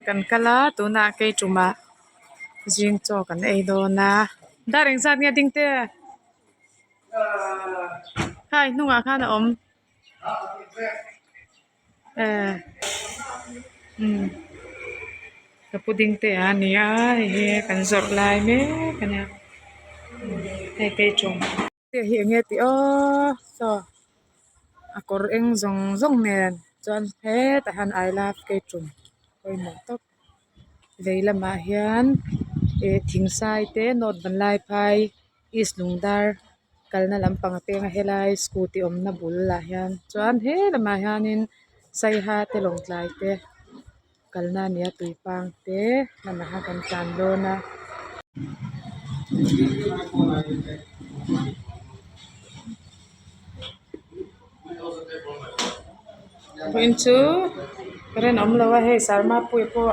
Kan kal a tunah keiṭumah zing chaw kan ei dawn a dar engzat nge ding te khai hnungah khan a awm eh umm ka pu ding te a ni a hei hi kan zawrh lai mek a nia hei keiṭum. Hei hi eng nge tih aw saw a kawr eng zawng zawng nen chuan hetah hian I love keiṭum pawimawh tawp vei lamah hian ih thingsai te north vanlaiphai east lungdar kalna lampang a peng a helai scooty awmna bulah hian chuan he lamah hianin saiha te lawngtlai te kalna a ni a tuipang te hmanah khan kan tlan dawn a. Vawiin chu current awm lo a hei sarmapui pawh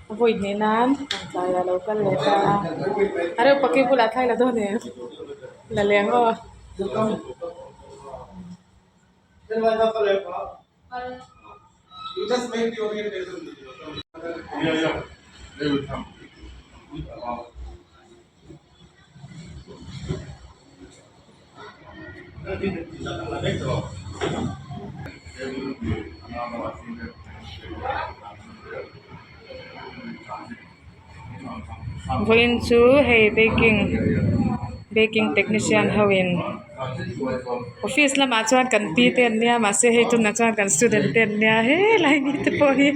a vawi hnih nan tlaiah a lo kal leh ta a a reuh paki bulah thlai la dawn em la leng aw. Vawiin chu hei baking baking technician ho in office lamah chuan kan pi te an nia mahse hei tunah chuan kan student te an nia helai mi te pawh hi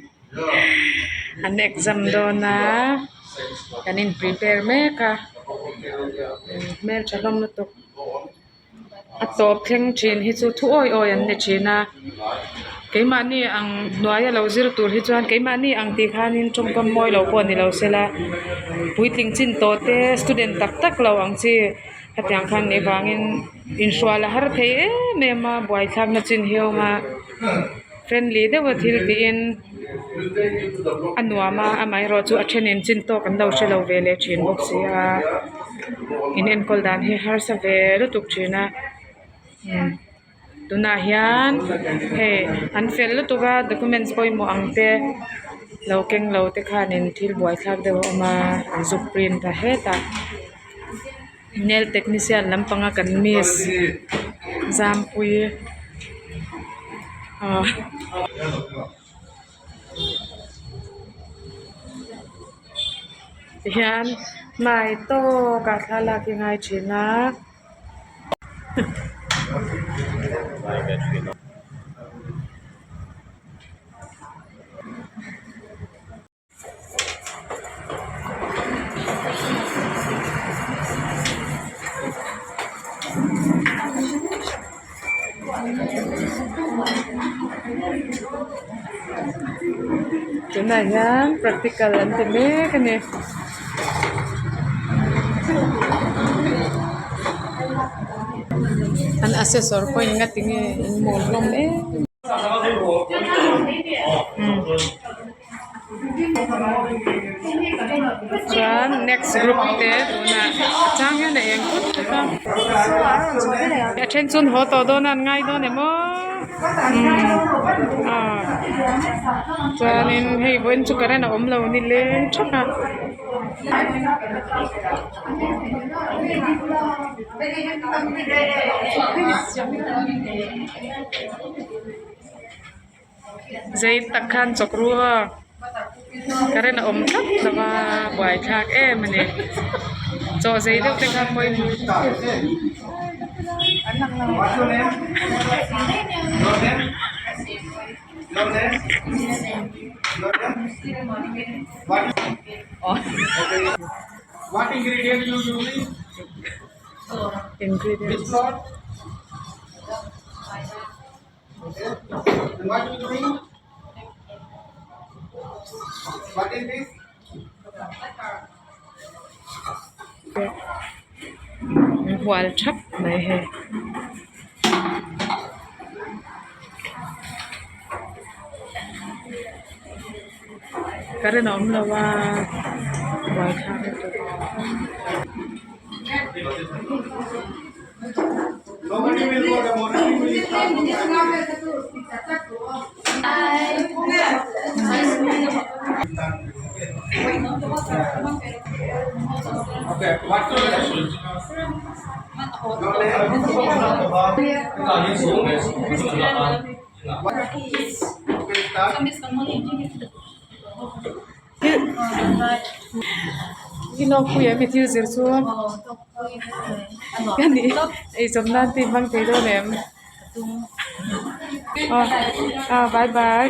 an exam dawn a kan in prepare mek a hmeltha hlawm lutuk. A tawp thleng thin hi chu thu awi awi an ni thin a keimahni ang hnuaia lo zir tur hi chuan keimahni ang tih khanin tawngkam mawi lo pawh ni lo sela puitling chin tawh te student tak tak lo ang chi hetiang khan nih vangin inhrual a har thei em em a buaithlakna chin hi a awm a friendly deuha thil tiin a nuam a amaherawh chu a thenin chin tawk an lo hre lo ve leh thin bawk si a in enkawl dan hi harsa ve lutuk thin a tunah hian hei an fel lutuk a documents pawimawh ang te lo keng lo te khanin thil buaithlak deuh a awm a an zuk print a hetah. Nail technician lampanga kan miss Zampuii ahh tihian hmai tawkah thlalak hi ngai thin a. Tunah hian practical an ti mek a ni. An assessor pawhin ngati nge in mawl hlawm em. Chuan next group te tunah a chang hian a eng phut phut a a then chu an haw tawh dawn a an ngai dawn em aw umm aw chuanin hei vawiin chu current a awm lo ni leng thap a. Zei tak khan chawk ru a current a awm tlat lo va buaithlak em a ni chaw zei deuh te kha pawimawh. Ingredients. Hual thap mai hei. Current a awm lo a buaithlak lutuk. I lawkpui em i thil zir chu ka ni eichawp nan te i hmang thei dawn em aw bye bye.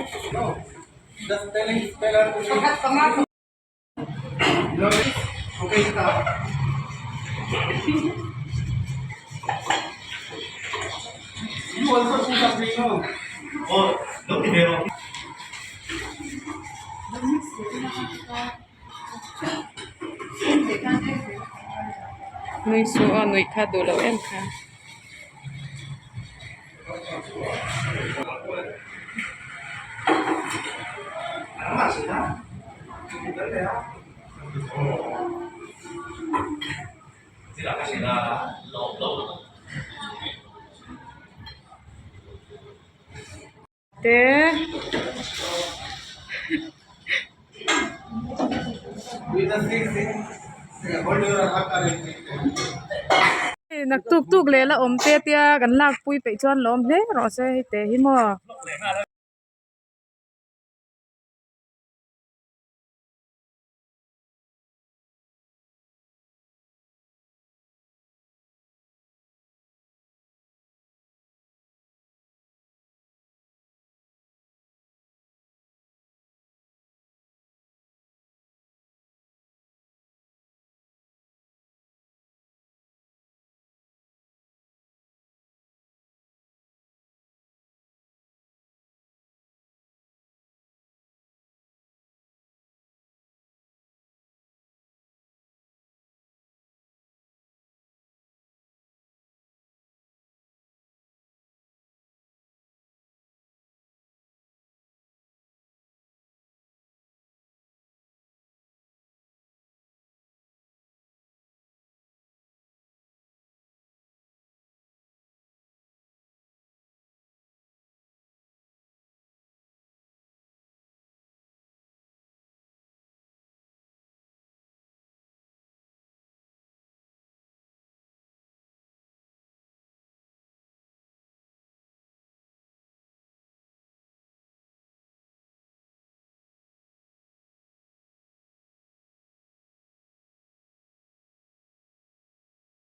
Nui suh aw nuih kha duh loh em kha. Te Naktuk tuk leh la awm te tia kan lakpui peih chuan lawm hle rawh se hei te hi maw.